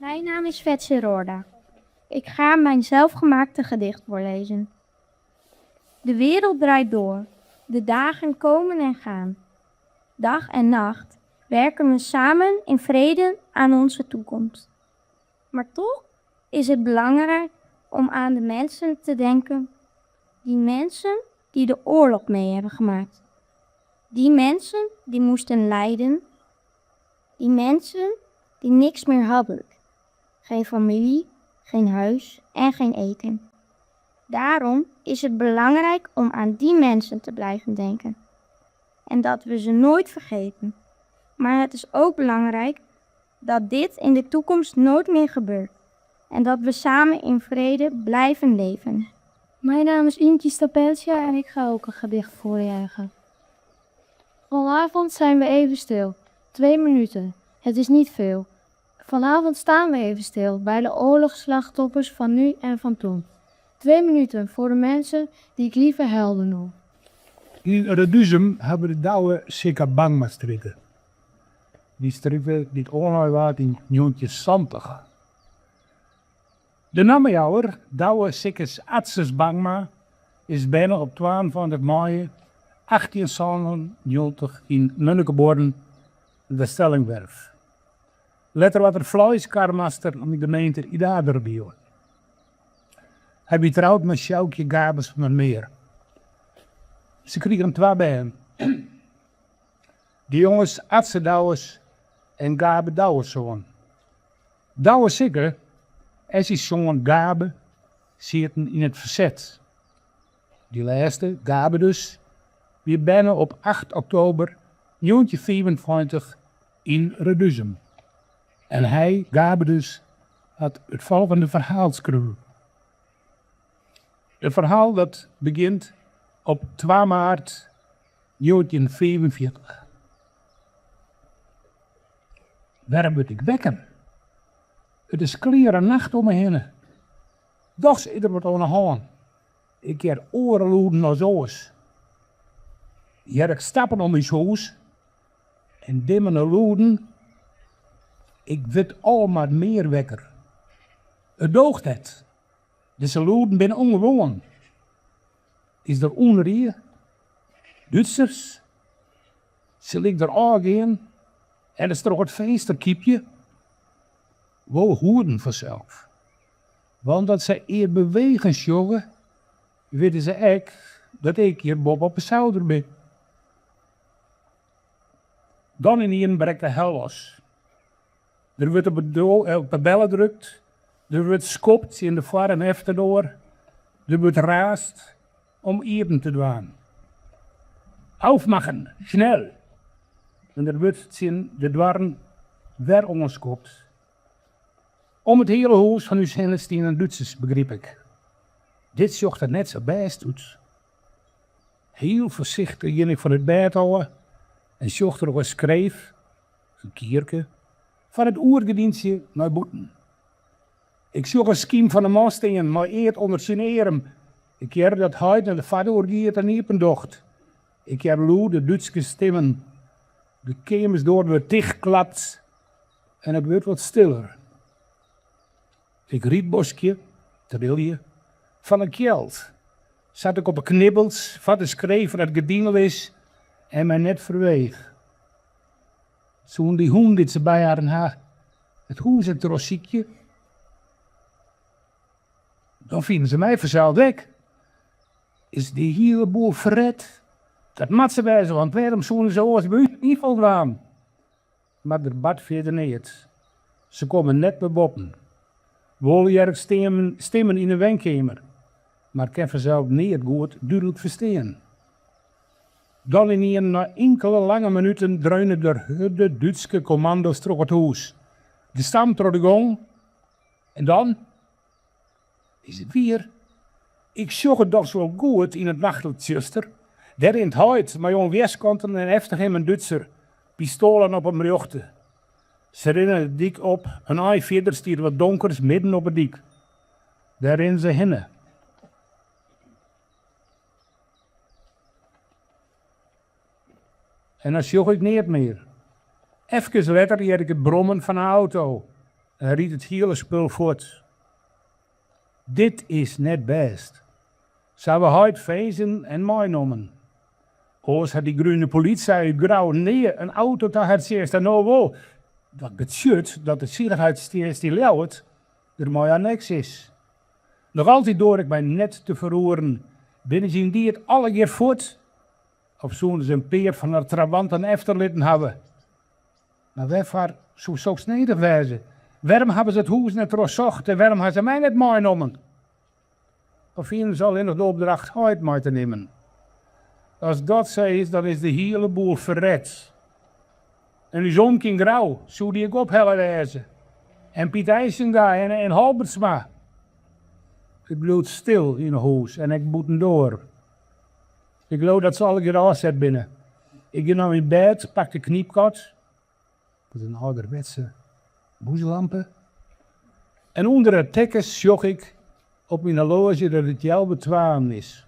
Mijn naam is Fetse Roorda. Ik ga mijn zelfgemaakte gedicht voorlezen. De wereld draait door. De dagen komen en gaan. Dag en nacht werken we samen in vrede aan onze toekomst. Maar toch is het belangrijk om aan de mensen te denken. Die mensen die de oorlog mee hebben gemaakt. Die mensen die moesten lijden. Die mensen die niks meer hadden. Geen familie, geen huis en geen eten. Daarom is het belangrijk om aan die mensen te blijven denken. En dat we ze nooit vergeten. Maar het is ook belangrijk dat dit in de toekomst nooit meer gebeurt. En dat we samen in vrede blijven leven. Mijn naam is Ymkje Stapensia en ik ga ook een gedicht voordragen. Vanavond zijn we even stil. 2 minuten. Het is niet veel. Vanavond staan we even stil bij de oorlogsslachtoffers van nu en van toen. 2 minuten voor de mensen die ik liever helden noem. Yn Reduzum hawwe de Douwe Sikke Bangmastrjitte. Dy strjitte dy't oanlein waard yn 1970. De nammejouwer, Douwe Sikkes Atses Bangma, is berne op 22 maaie 1897 yn Munnikebuorren, Weststellingwerf. Letter waard er fleiskarmaster yn de gemeente Idaarderadiel. Hy wie troud mei Sjoukje Gabes van der Meer. Se krigen twa bern, de jonges Atze Douwes en Gabe Douweszoon. Douwe Sikke en syn soan Gabe sieten yn it ferset. Dy lêste, Gabe dus, wie berne op 8 oktober 1925 yn Reduzum. En hy, Gabe dus, hat it folgjende ferhaal skreaun. It ferhaal dat begjint op 2 maart 1945. Wêrom wurd ik wekker? It is kleare nacht om my hinne. Dochs is der wat oan 'e hân. Ik hear oare lûden as oars. Hear ik stappen om ús hûs en dimmende lûden. Ik wurd al mar mear wekker. It doocht net. Dizze lûden binne ûngewoan. Is der ûnrie? Dútsers? Sil ik der ôfgean en ris troch it finster kypje? Wol hoeden fansels. Want as sy eat bewegen sjogge, witte se ek dat ik hjir boppe op 'e souder bin. Dan ynienen brekt de hel los. Der wurdt op de belle drukt, der wurdt skopt tsjin de foar en efterdoar, der wurdt raasd om iepen te dwaan. Aufmachen, schnell! En der wurdt tsjin de doarren wer oanskopt. Om it hiele hûs fan ús hinne stienen Dútsers, begryp ik. Dit sjocht der net sa bêst út. Hiel foarsichtich gean ik fan it bêd ôf en sjoch troch in skreef, in kierke, fan it oergerdyntsje nei bûten. Ik sjoch in skym fan in man stean mei eat ûnder syn earm. Ik hear dat heit nei de foardoar giet en iepen docht. Ik hear lûde Dútske stimmen. De keamersdoar wurdt tichtklapt en it wurdt wat stiller. Ik rietboskje, trilje, fan 'e kjeld, sa't ik op 'e knibbels foar de skreef fan it gerdyn lis en my net ferweech. Soenen dy hûnen dy't se by harren ha it hûs ek trochsykje? Dan fine se my fansels ek. Is dy hiele boel ferret? Dat moat sa wêze, want wêrom soene se oars by ús in ynfal dwaan? Mar der bart fierder neat. Se komme net nei boppen. Wol hear ik stimmen yn 'e wenkeamer, mar kin fansels neat goed dúdlik ferstean. Dan ynienen nei inkele lange minuten dreune der hurde Dútske kommando's troch it hûs, gestamp troch de gong en dan Is it wier? Ik sjoch it dochs wol goed yn it nachtlik tsjuster. Dêr rint heit mei oan wjerskanten en efter him in Dútser, pistoalen op him rjochte. Se rinne de dyk op, in ein fierder stiet wat donkers midden op 'e dyk. Dêr rinne se hinne. En dan sjoch ik neat mear. Efkes letter hear ik it brommen fan in auto. En rydt it hiele spul fuort. Dit is net bêst. Se hawwe heit finzen en meinommen. Oars hat dy grune polysje út Grou nea in auto ta har tsjinst en no wol. Dat betsjut dat de Sicherheitstsjinst yn Ljouwert der mei anneks is. Noch altyd doar ik my net te ferroeren. Binne se yndied allegear fuort? Of soene se in pear fan har trawanten efterlitten hawwe? Mar wêrfoar soe soks nedich wêze? Wêrom hawwe se it hûs net trochsocht en wêrom ha se my net meinommen? Of hiene se allinnich de opdracht heit mei te nimmen? As dat sa is, dan is de hiele boel ferret. En ús omke yn Grou, soe dy ek ophelle wêze? En Piet Eisenga en Halbertsma? It bliuwt stil yn 'e hûs en ek bûtendoar. Ik leau dat se allegear ôfset binne. Ik gean nei myn bêd, pak de knypkat, dat is in âlderwetse bûslampe, en ûnder de tekkens sjoch ik op myn horloazje dat it healwei twaen is.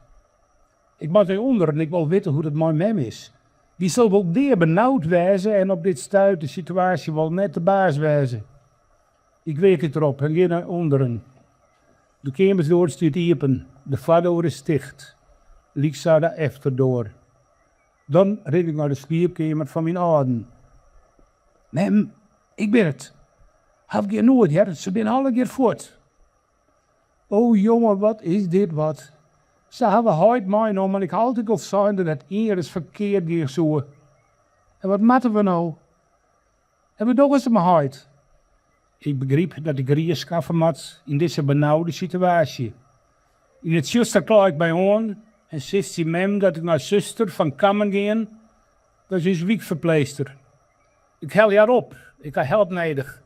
Ik moat nei ûnderen, ik wol witte hoe't it mei mem is. Dy sil wol deabenaud wêze en op dit stuit de situaasje wol net de baas wêze. Ik weagje it derop en gean nei ûnderen. De keamersdoar stiet iepen, de foardoar is ticht, lyksa de efterdoar. Dan rin ik nei de sliepkeamer fan myn âlden. Mem, ik bin it. Haw gjin noed hear, se binne allegear fuort. O jonge, wat is dit wat. Se hawwe heit meinommen, ik ha altyd al sein dat it ienris ferkeard gean soe. En wat moatte we no? En wat dogge se mei heit? Ik begryp dat ik rie skaffe moat yn dizze benaude situaasje. Yn it tsjuster klaai ik my oan en sis tsjin mem dat ik nei suster Van Kammen gean, dat is ús wykferpleechster. Ik helje har op, ik ha help nedich.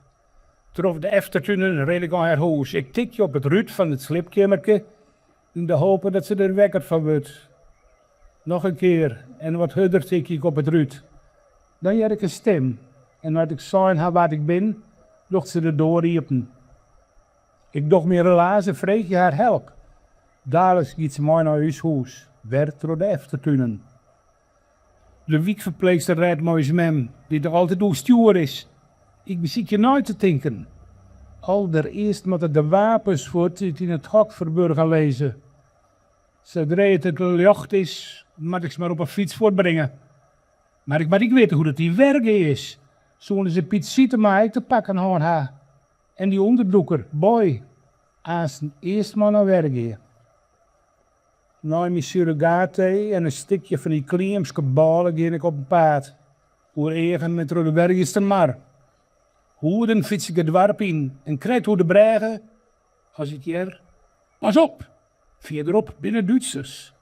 Troch de eftertunen rin ik nei har hûs. Ik tikje op it rút fan it sliepkeammerke yn de hope dat se der wekker fan wurdt. Noch in kear en wat hurder tikje ik op it rút. Dan hear ik in stim en nei't ik sein ha wa't ik bin, docht se de doar iepen. Ik doch myn relaas en freegje har help. Daliks giet se mei nei ús hûs, wer troch de eftertunen. De wykferpleechster rêdt mei ús mem, dy't noch altyd oerstjoer is. Ik besykje nei te tinken. Alderearst moatte de wapens fuort dy't yn it hok ferburgen lizze. Sadree't it ljocht is, moat ik se mar op 'e fyts fuortbringe. Mar ik moat ek witte hoe't it yn Wergea is. Soene se Piet Sytema ek te pakken hân ha? En dy ûnderdûker, Boy? Aansten earst mar nei Wergea. Nei myn surrogaattee en in stikje fan dy kliemske bôle gean ik op 'en paad. Oer Eagum en troch de Wergeastermar. Hoeden fyts ik it doarp yn en krekt oer de brêge as ik hear, Pas op! Fierderop binne Dútsers.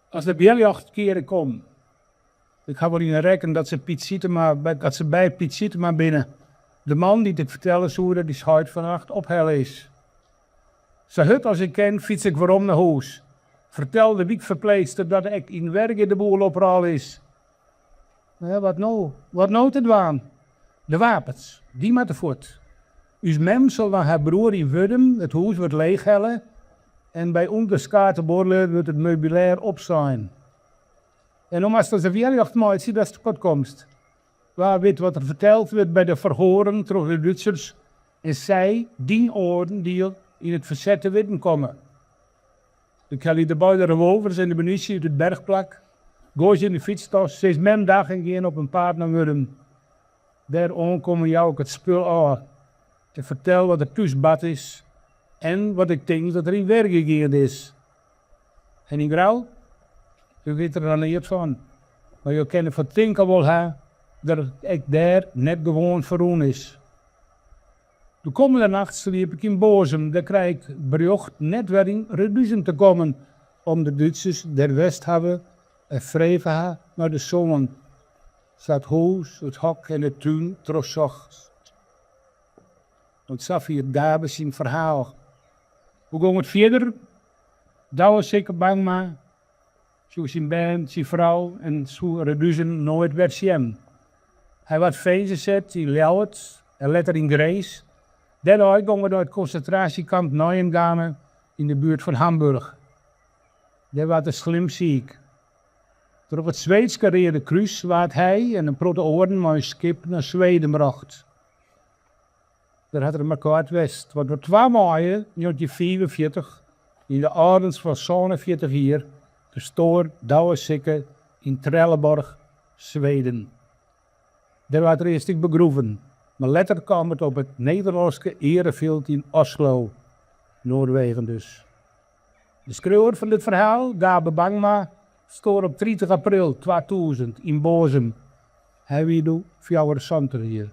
As de wjerljocht kear ik om. Ik ha wol yn 'e rekken dat se Piet Sytema, dat se by Piet Sytema binne, de man dy't ik fertelle soe dat ús heit fannacht ophelle is. Sa hurd as ik kin fyts ik werom nei hûs. Fertel de wykferpleechster dat ek yn Wergea de boel oprôle is. Mar ja, wat no? Wat no te dwaan? De wapens, dy moatte fuort. Us mem sil nei har broer yn Wurdum, it hûs wurdt leechhelle en by ûnderskate buorlju wurdt it meubilêr opsein. En no moatst as de wjerljocht meitsje datst fuortkomst. Wa wit wat der ferteld wurdt by de ferhoaren troch de Dútsers en sy dyn oandiel yn it ferset te witten komme. Ik helje de beide revolvers en de munysje út it berchplak, goai se yn de fytstas, sis mem dag en gean op 'en paad nei Wurdum. Dêr oankommen jou ik it spul ôf en fertel wat der thús bard is en wat ik tink dat der yn Wergea geande is. En yn Grou? Jo witte der noch neat fan, mar jo kinne fan tinken wol ha dat it ek dêr net gewoan ferrûn is. De kommende nacht sliep ik yn Boazum, dêr krij ik berjocht net wer yn Reduzum te kommen om't de Dútsers dêr west hawwe en frege ha nei de soan. Se ha it hûs, it hok en de tún trochsocht. Oant safier Gabe syn ferhaal. Hoe gong it fierder? Douwe Sikke Bangma soe syn bern, syn frou en soe Reduzum noait wer sjen. Hy waard finzen set yn Ljouwert en letter yn Grins. Dêrnei gong er nei it konsintraasjekamp Neuengamme yn de buert fan Hamburch. Dêr waard er slim siik. Troch it Sweedske Reade Krús waard hy en in protte oaren mei in skip nei Sweden brocht. Dêr hat er mar koart west, want op twa maaie 1945, yn de âldens fan 47 jier, ferstoar Douwe Sikke yn Trelleborg, Sweden. Dêr waard er earst ek begroeven, mar letter kaam it op it Nederlânske earefjild yn Oslo, Noarwegen dus. De skriuwer fan dit ferhaal, Gabe Bangma, stoar op 30 april 2000 yn Boazum. Hy wie doe 74 jier.